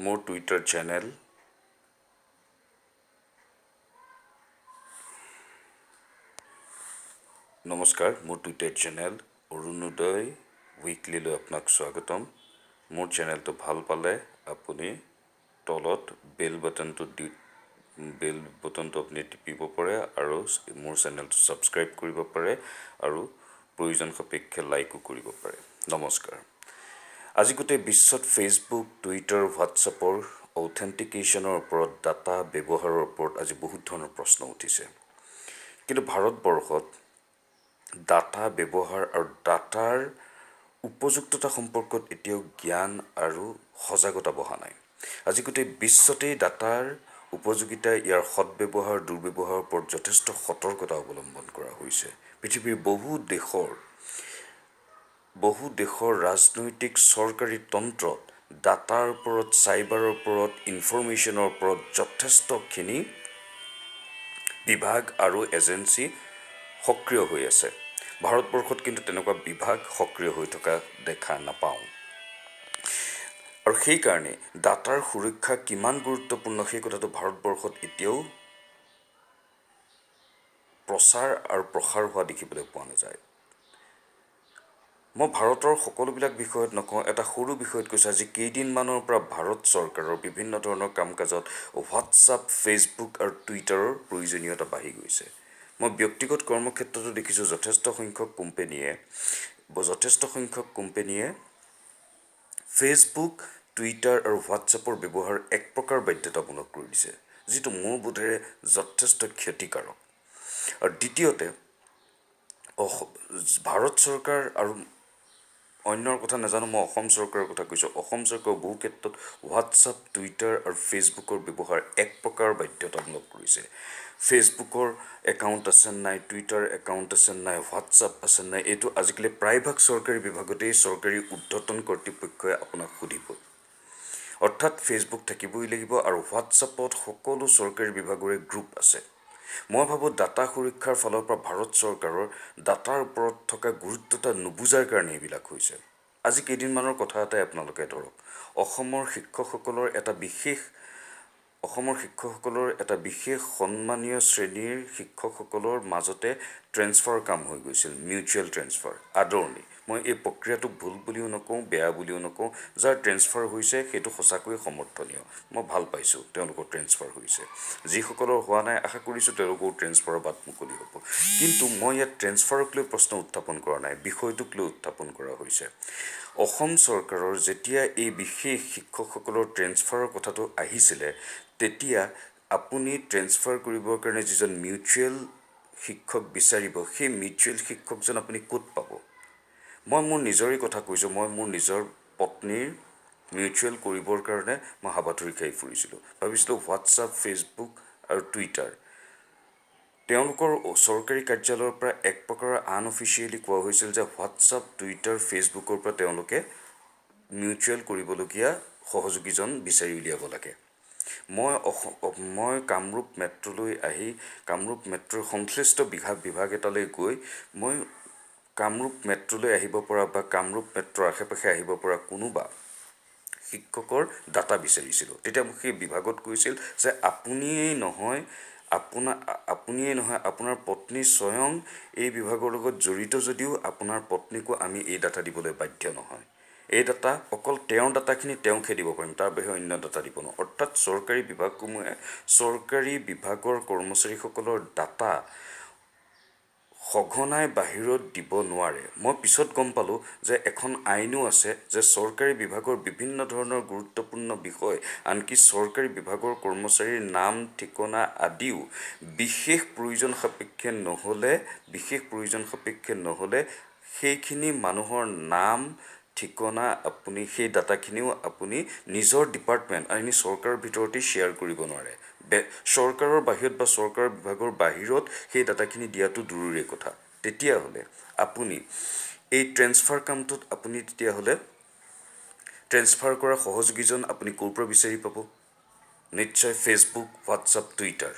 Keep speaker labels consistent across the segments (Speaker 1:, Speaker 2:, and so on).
Speaker 1: মোৰ Twitter channel. নমস্কাৰ, মোৰ টুইটাৰ চেনেল অৰুণোদয় উইকলিলৈ আপোনাক স্বাগতম। মোৰ চেনেলটো ভাল পালে আপুনি তলত বেল বটনটো আপুনি টিপিব পাৰে আৰু মোৰ চেনেলটো ছাবস্ক্ৰাইব কৰিব পাৰে আৰু প্ৰয়োজন সাপেক্ষে লাইকো কৰিব পাৰে। নমস্কাৰ। আজি গোটেই বিশ্বত ফেচবুক, টুইটাৰ, হোৱাটছএপৰ অথেণ্টিকেশ্যনৰ ওপৰত, ডাটা ব্যৱহাৰৰ ওপৰত আজি বহুত ধৰণৰ প্ৰশ্ন উঠিছে। কিন্তু ভাৰতবৰ্ষত ডাটা ব্যৱহাৰ আৰু ডাটাৰ উপযুক্ততা সম্পৰ্কত এতিয়াও জ্ঞান আৰু সজাগতা বঢ়া নাই। আজি গোটেই বিশ্বতেই ডাটাৰ উপযোগিতা, ইয়াৰ সদ্ব্যৱহাৰ, দুৰ্ব্যৱহাৰৰ ওপৰত যথেষ্ট সতৰ্কতা অৱলম্বন কৰা হৈছে। পৃথিৱীৰ বহু দেশৰ ৰাজনৈতিক, চৰকাৰী তন্ত্ৰত ডাটাৰ ওপৰত, চাইবাৰৰ ওপৰত, ইনফৰ্মেশ্যনৰ ওপৰত যথেষ্টখিনি বিভাগ আৰু এজেঞ্চি সক্ৰিয় হৈ আছে। ভাৰতবৰ্ষত কিন্তু তেনেকুৱা বিভাগ সক্ৰিয় হৈ থকা দেখা নাপাওঁ আৰু সেইকাৰণে ডাটাৰ সুৰক্ষা কিমান গুৰুত্বপূৰ্ণ, সেই কথাটো ভাৰতবৰ্ষত এতিয়াও প্ৰচাৰ আৰু প্ৰসাৰ হোৱা দেখিবলৈ পোৱা নাযায়। মই ভাৰতৰ সকলোবিলাক বিষয়ত নকওঁ, এটা সৰু বিষয়ত কৈছোঁ। আজি কেইদিনমানৰ পৰা ভাৰত চৰকাৰৰ বিভিন্ন ধৰণৰ কাম কাজত হোৱাটছআপ, ফেচবুক আৰু টুইটাৰৰ প্ৰয়োজনীয়তা বাঢ়ি গৈছে। মই ব্যক্তিগত কৰ্মক্ষেত্ৰতো দেখিছোঁ, যথেষ্ট সংখ্যক কোম্পেনীয়ে ফেচবুক, টুইটাৰ আৰু হোৱাটছএপৰ ব্যৱহাৰ এক প্ৰকাৰ বাধ্যতামূলক কৰি দিছে, যিটো মোৰ বোধেৰে যথেষ্ট ক্ষতিকাৰক। আৰু দ্বিতীয়তে, ভাৰত চৰকাৰ আৰু অন্যৰ কথা নাজানো, মই অসম চৰকাৰৰ কথা কৈছোঁ। অসম চৰকাৰেও বহু ক্ষেত্ৰত হোৱাটছআপ, টুইটাৰ আৰু ফেচবুকৰ ব্যৱহাৰ এক প্ৰকাৰ বাধ্যতামূলক কৰিছে। ফেচবুকৰ একাউণ্ট আছে নাই, টুইটাৰ একাউণ্ট আছে নাই, হোৱাটছআপ আছে নাই, এইটো আজিকালি প্ৰায়ভাগ চৰকাৰী বিভাগতেই চৰকাৰী ঊৰ্ধ্বতন কৰ্তৃপক্ষই আপোনাক সুধিব। অৰ্থাৎ ফেচবুক থাকিবই লাগিব আৰু হোৱাটছআপত সকলো চৰকাৰী বিভাগৰে গ্ৰুপ আছে। মই ভাবোঁ, ডাটা সুৰক্ষাৰ ফালৰ পৰা ভাৰত চৰকাৰৰ ডাটাৰ ওপৰত থকা গুৰুত্বতা নুবুজাৰ কাৰণে এইবিলাক হৈছে। আজি কেইদিনমানৰ কথা এটাই আপোনালোকে ধৰক, অসমৰ শিক্ষকসকলৰ এটা বিশেষ সন্মানীয় শ্ৰেণীৰ শিক্ষকসকলৰ মাজতে ট্ৰেন্সফাৰ কাম হৈ গৈছিল, মিউচুৱেল ট্ৰেন্সফাৰ, আদৰণি। মই এই প্ৰক্ৰিয়াটোক ভুল বুলিও নকওঁ, বেয়া বুলিও নকওঁ। যাৰ ট্ৰেন্সফাৰ হৈছে, সেইটো সঁচাকৈয়ে সমৰ্থনীয়। মই ভাল পাইছোঁ তেওঁলোকৰ ট্ৰেন্সফাৰ হৈছে। যিসকলৰ হোৱা নাই, আশা কৰিছোঁ তেওঁলোকৰো ট্ৰেন্সফাৰৰ বাট মুকলি হ'ব। কিন্তু মই ইয়াত ট্ৰেন্সফাৰক লৈ প্ৰশ্ন উত্থাপন কৰা নাই, বিষয়টোক লৈ উত্থাপন কৰা হৈছে। অসম চৰকাৰৰ যেতিয়া এই বিশেষ শিক্ষকসকলৰ ট্ৰেন্সফাৰৰ কথাটো আহিছিলে, তেতিয়া আপুনি ট্ৰেন্সফাৰ কৰিবৰ কাৰণে যিজন মিউচুৱেল শিক্ষক বিচাৰিব, সেই মিউচুৱেল শিক্ষকজন আপুনি ক'ত পাব? মই মোৰ নিজৰে কথা কৈছোঁ। মই মোৰ নিজৰ পত্নীৰ মিউচুৱেল কৰিবৰ কাৰণে মই হাবাথুৰি খাই ফুৰিছিলোঁ। ভাবিছিলোঁ হোৱাটছআপ, ফেচবুক আৰু টুইটাৰ। তেওঁলোকৰ চৰকাৰী কাৰ্যালয়ৰ পৰা এক প্ৰকাৰৰ আনঅফিচিয়েলি কোৱা হৈছিল যে হোৱাটছআপ, টুইটাৰ, ফেচবুকৰ পৰা তেওঁলোকে মিউচুৱেল কৰিবলগীয়া সহযোগীজন বিচাৰি উলিয়াব লাগে। মই কামৰূপ মেট্ৰ'লৈ আহি কামৰূপ মেট্ৰ'ৰ সংশ্লিষ্ট বিভাগ এটালৈ গৈ মই কামৰূপ মেট্ৰ'লৈ আহিব পৰা বা কামৰূপ মেট্ৰ'ৰ আশে পাশে আহিব পৰা কোনোবা শিক্ষকৰ ডাটা বিচাৰিছিলোঁ। তেতিয়া মোক সেই বিভাগত কৈছিল যে আপুনিয়েই নহয়, আপোনাৰ পত্নী স্বয়ং এই বিভাগৰ লগত জড়িত যদিও আপোনাৰ পত্নীকো আমি এই ডাটা দিবলৈ বাধ্য নহয়। এই ডাটা অকল তেওঁৰ ডাটাখিনি তেওঁকহে দিব পাৰিম, তাৰ বাহিৰে অন্য ডাটা দিব নোৱাৰোঁ। অৰ্থাৎ চৰকাৰী বিভাগসমূহে চৰকাৰী বিভাগৰ কৰ্মচাৰীসকলৰ ডাটা সঘনাই বাহিৰত দিব নোৱাৰে। মই পিছত গম পালোঁ যে এখন আইনো আছে যে চৰকাৰী বিভাগৰ বিভিন্ন ধৰণৰ গুৰুত্বপূৰ্ণ বিষয়, আনকি চৰকাৰী বিভাগৰ কৰ্মচাৰীৰ নাম, ঠিকনা আদিও বিশেষ প্ৰয়োজন সাপেক্ষে নহ'লে সেইখিনি মানুহৰ নাম, ঠিকনা আপুনি, সেই ডাটাখিনিও আপুনি নিজৰ ডিপাৰ্টমেণ্ট আনি চৰকাৰৰ ভিতৰতেই শ্বেয়াৰ কৰিব নোৱাৰে। চৰকাৰৰ বাহিৰত বা চৰকাৰৰ বিভাগৰ বাহিৰত সেই ডাটাখিনি দিয়াটো দূৰৰে কথা। তেতিয়াহ'লে আপুনি এই ট্ৰেন্সফাৰ কামটোত আপুনি তেতিয়াহ'লে ট্ৰেন্সফাৰ কৰা সহযোগীজন আপুনি ক'ৰ পৰা বিচাৰি পাব? নিশ্চয় ফেচবুক, হোৱাটছআপ, টুইটাৰ।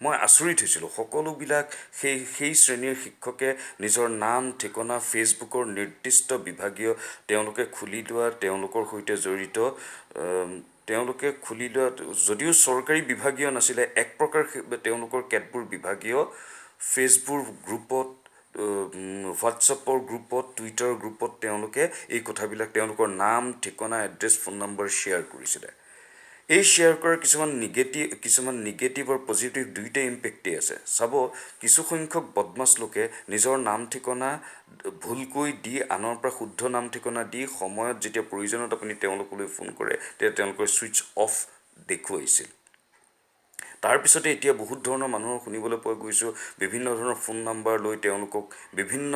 Speaker 1: মই আচৰিত হৈছিলোঁ। সকলোবিলাক সেই সেই শ্ৰেণীৰ শিক্ষকে নিজৰ নাম, ঠিকনা ফেচবুকৰ নিৰ্দিষ্ট বিভাগীয় তেওঁলোকে খুলি লোৱা, তেওঁলোকৰ সৈতে জড়িত তেওঁলোকে খুলি লোৱা, যদিও চৰকাৰী বিভাগীয় নাছিলে, এক প্ৰকাৰ তেওঁলোকৰ কেতবোৰ বিভাগীয় ফেচবুক গ্ৰুপত, হোৱাটছএপৰ গ্ৰুপত, টুইটাৰ গ্ৰুপত তেওঁলোকে এই কথাবিলাক, তেওঁলোকৰ নাম, ঠিকনা, এড্ৰেছ, ফোন নম্বৰ শ্বেয়াৰ কৰিছিলে। এই শ্বেয়াৰ কৰাৰ কিছুমান নিগেটিভ আৰু পজিটিভ দুয়োটাই ইম্পেক্টেই আছে। চাব, কিছুসংখ্যক বদমাছ লোকে নিজৰ নাম ঠিকনা ভুলকৈ দি, আনৰ পৰা শুদ্ধ নাম ঠিকনা দি, সময়ত যেতিয়া প্ৰয়োজনত আপুনি তেওঁলোকলৈ ফোন কৰে, তেতিয়া তেওঁলোকৰ ছুইচ অফ দেখুৱাইছিল। তাৰপিছতে এতিয়া বহুত ধৰণৰ মানুহৰ শুনিবলৈ পোৱা গৈছোঁ, বিভিন্ন ধৰণৰ ফোন নাম্বাৰ লৈ তেওঁলোকক বিভিন্ন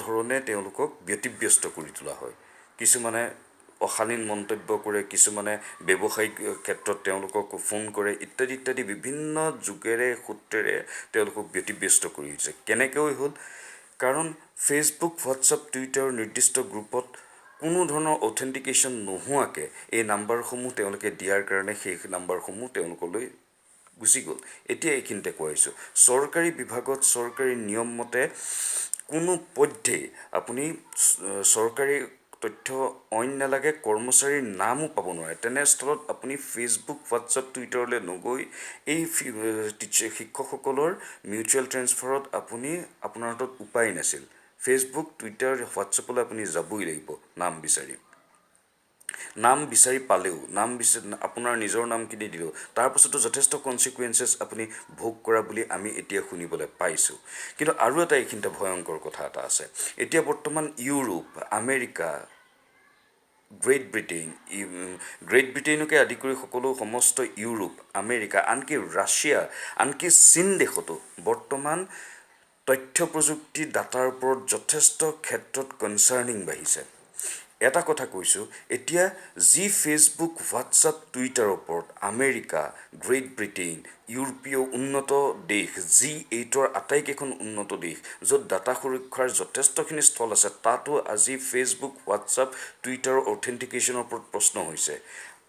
Speaker 1: ধৰণে তেওঁলোকক ব্যতিব্যস্ত কৰি তোলা হয়। কিছুমানে অশালীন মন্তব্য কৰে, কিছুমানে ব্যৱসায়িক ক্ষেত্ৰত তেওঁলোকক ফোন কৰে, ইত্যাদি ইত্যাদি, বিভিন্ন যোগেৰে সূত্ৰেৰে তেওঁলোকক ব্যতিব্যস্ত কৰি দিছে। কেনেকৈ হ'ল? কাৰণ ফেচবুক, হোৱাটছআপ, টুইটাৰৰ নিৰ্দিষ্ট গ্ৰুপত কোনো ধৰণৰ অথেণ্টিকেশ্যন নোহোৱাকৈ এই নাম্বাৰসমূহ তেওঁলোকে দিয়াৰ কাৰণে সেই নাম্বাৰসমূহ তেওঁলোকলৈ গুচি গ'ল। এতিয়া এইখিনিতে কৈ আহিছোঁ, চৰকাৰী বিভাগত চৰকাৰী নিয়ম মতে কোনো পধ্যেই আপুনি চৰকাৰী তথ্য অইন নালাগে, কৰ্মচাৰীৰ নামো পাব নোৱাৰে। তেনেস্থলত আপুনি ফেচবুক, হোৱাটছআপ, টুইটাৰলৈ নগৈ এই শিক্ষকসকলৰ মিউচুৱেল ট্ৰেন্সফাৰত আপুনি, আপোনাৰ হাতত উপায় নাছিল, ফেচবুক, টুইটাৰ, হোৱাটছএপলৈ আপুনি যাবই লাগিব নাম বিচাৰি। নাম বিচাৰি পালেও, নাম বিচাৰি আপোনাৰ নিজৰ নামখিনি দিলেও, তাৰপাছতো যথেষ্ট কনচিকুৱেঞ্চেছ আপুনি ভোগ কৰা বুলি আমি এতিয়া শুনিবলৈ পাইছোঁ। কিন্তু আৰু এটা এইখিনিতে ভয়ংকৰ কথা এটা আছে। এতিয়া বৰ্তমান ইউৰোপ, আমেৰিকা, গ্ৰেট ব্ৰিটেইনকে আদি কৰি সকলো সমস্ত ইউৰোপ, আমেৰিকা, আনকি ৰাছিয়া, আনকি চীন দেশতো বৰ্তমান তথ্য প্ৰযুক্তি ডাটাৰ ওপৰত যথেষ্ট ক্ষেত্ৰত কনচাৰ্ণিং বাঢ়িছে। এটা কথা কৈছোঁ, এতিয়া যি ফেচবুক, হোৱাটছআপ, টুইটাৰৰ ওপৰত আমেৰিকা, গ্ৰেট ব্ৰিটেইন, ইউৰোপীয় উন্নত দেশ, জি 8ৰ আটাইকেইখন উন্নত দেশ, য'ত ডাটা সুৰক্ষাৰ যথেষ্টখিনি স্থল আছে, তাতো আজি ফেচবুক, হোৱাটছআপ, টুইটাৰৰ অথেণ্টিকেশ্যনৰ ওপৰত প্ৰশ্ন হৈছে।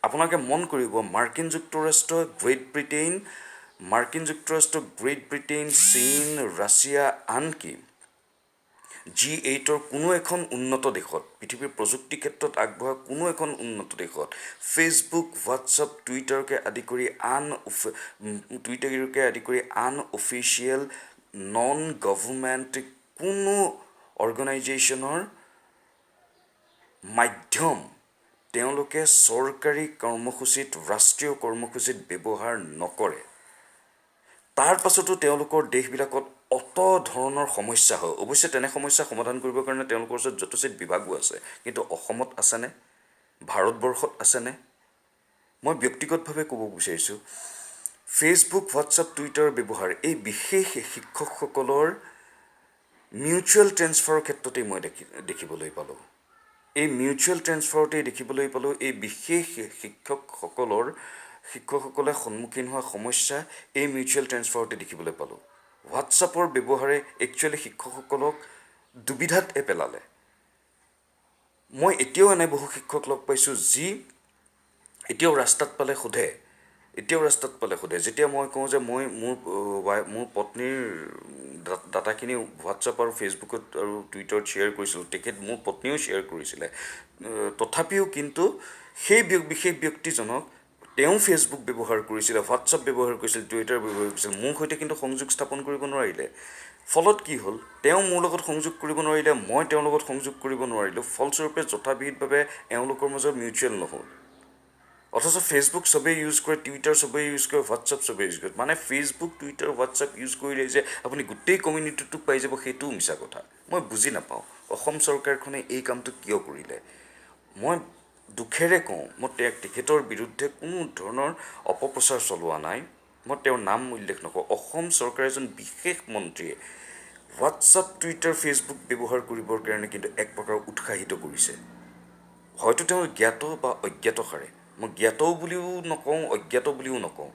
Speaker 1: আপোনালোকে মন কৰিব, মাৰ্কিন যুক্তৰাষ্ট্ৰ, গ্ৰেট ব্ৰিটেইন, চীন, ৰাছিয়া, আনকি জি 8ৰ কোনো এখন উন্নত দেশত, পৃথিৱীৰ প্ৰযুক্তি ক্ষেত্ৰত আগবঢ়া কোনো এখন উন্নত দেশত ফেচবুক, হোৱাটছআপ, টুইটাৰকে আদি কৰি আন অফিচিয়েল নন গভৰ্ণমেণ্ট কোনো অৰ্গেনাইজেশ্যনৰ মাধ্যম তেওঁলোকে চৰকাৰী কৰ্মসূচীত, ৰাষ্ট্ৰীয় কৰ্মসূচীত ব্যৱহাৰ নকৰে। তাৰ পাছতো তেওঁলোকৰ দেশবিলাকত অত ধৰণৰ সমস্যা হয়। অৱশ্যে তেনে সমস্যা সমাধান কৰিবৰ কাৰণে তেওঁলোকৰ ওচৰত যথোচিত বিভাগো আছে। কিন্তু অসমত আছেনে? ভাৰতবৰ্ষত আছেনে? মই ব্যক্তিগতভাৱে ক'ব বিচাৰিছোঁ, ফেচবুক, হোৱাটছআপ, টুইটাৰৰ ব্যৱহাৰ এই বিশেষ শিক্ষকসকলৰ মিউচুৱেল ট্ৰেন্সফাৰৰ ক্ষেত্ৰতেই মই দেখিবলৈ পালোঁ। এই মিউচুৱেল ট্ৰেন্সফাৰতেই দেখিবলৈ পালোঁ এই বিশেষ শিক্ষকসকলে সন্মুখীন হোৱা সমস্যা, এই মিউচুৱেল ট্ৰেন্সফাৰতে দেখিবলৈ পালোঁ। হোৱাটছআপৰ ব্যৱহাৰে একচুৱেলি শিক্ষকসকলক দুবিধাত পেলালে। মই এতিয়াও এনে বহু শিক্ষক লগ পাইছোঁ, যি এতিয়াও ৰাস্তাত পালে সোধে, যেতিয়া মই কওঁ যে মই মোৰ পত্নীৰ ডাটাখিনি হোৱাটছআপ আৰু ফেচবুকত আৰু টুইটাৰত শ্বেয়াৰ কৰিছিলোঁ, তেখেত মোৰ পত্নীয়েও শ্বেয়াৰ কৰিছিলে, তথাপিও কিন্তু সেই বিশেষ ব্যক্তিজনক, তেওঁ ফেচবুক ব্যৱহাৰ কৰিছিলে, হোৱাটছআপ ব্যৱহাৰ কৰিছিল, টুইটাৰ ব্যৱহাৰ কৰিছিল, মোৰ সৈতে কিন্তু সংযোগ স্থাপন কৰিব নোৱাৰিলে। ফলত কি হ'ল? তেওঁ মোৰ লগত সংযোগ কৰিব নোৱাৰিলে, মই তেওঁৰ লগত সংযোগ কৰিব নোৱাৰিলোঁ। ফলস্বৰূপে যথাবিহিতভাৱে এওঁলোকৰ মাজত মিউচুৱেল নহ'ল। অথচ ফেচবুক চবেই ইউজ কৰে, টুইটাৰ চবেই ইউজ কৰে, হোৱাটছআপ চবেই ইউজ কৰে। মানে ফেচবুক, টুইটাৰ, হোৱাটছআপ ইউজ কৰিলে যে আপুনি গোটেই কমিউনিটিটোক পাই যাব, সেইটোও মিছা কথা। মই বুজি নাপাওঁ অসম চৰকাৰখনে এই কামটো কিয় কৰিলে। মই দুখেৰে কওঁ, মই তেখেতৰ বিৰুদ্ধে কোনো ধৰণৰ অপপ্ৰচাৰ চলোৱা নাই, মই তেওঁৰ নাম উল্লেখ নকৰোঁ। অসম চৰকাৰৰ এজন বিশেষ মন্ত্ৰীয়ে হোৱাটছআপ, টুইটাৰ, ফেচবুক ব্যৱহাৰ কৰিবৰ কাৰণে কিন্তু এক প্ৰকাৰ উৎসাহিত কৰিছে। হয়তো তেওঁ জ্ঞাত বা অজ্ঞাতসাৰে, মই জ্ঞাতও বুলিও নকওঁ, অজ্ঞাত বুলিও নকওঁ,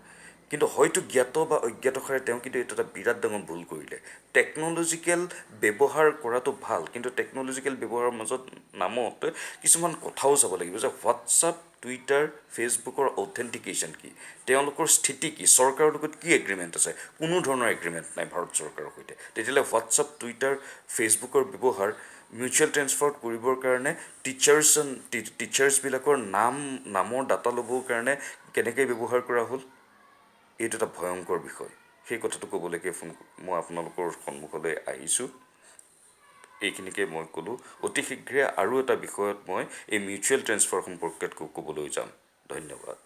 Speaker 1: কিন্তু হয়তো জ্ঞাত বা অজ্ঞাতসাৰে তেওঁ কিন্তু এইটো এটা বিৰাট ডাঙৰ ভুল কৰিলে। টেকন'লজিকেল ব্যৱহাৰ কৰাটো ভাল, কিন্তু টেকন'লজিকেল ব্যৱহাৰৰ মাজত নামত কিছুমান কথাও চাব লাগিব যে হোৱাটছআপ, টুইটাৰ, ফেচবুকৰ অথেণ্টিকেশ্যন কি, তেওঁলোকৰ স্থিতি কি, চৰকাৰৰ লগত কি এগ্ৰিমেণ্ট আছে। কোনো ধৰণৰ এগ্ৰিমেণ্ট নাই ভাৰত চৰকাৰৰ সৈতে। তেতিয়াহ'লে হোৱাটছআপ, টুইটাৰ, ফেচবুকৰ ব্যৱহাৰ মিউচুৱেল ট্ৰেন্সফাৰত কৰিবৰ কাৰণে টিচাৰ্ছ টিচাৰ্ছবিলাকৰ নামৰ ডাটা ল'বৰ কাৰণে কেনেকৈ ব্যৱহাৰ কৰা হ'ল, এইটো এটা ভয়ংকৰ বিষয়। সেই কথাটো ক'বলৈকে ফোন মই আপোনালোকৰ সন্মুখলৈ আহিছোঁ। এইখিনিকে মই ক'লোঁ। অতি শীঘ্ৰে আৰু এটা বিষয়ত মই এই মিউচুৱেল ট্ৰেন্সফাৰ সম্পৰ্কে ক'বলৈ যাম। ধন্যবাদ।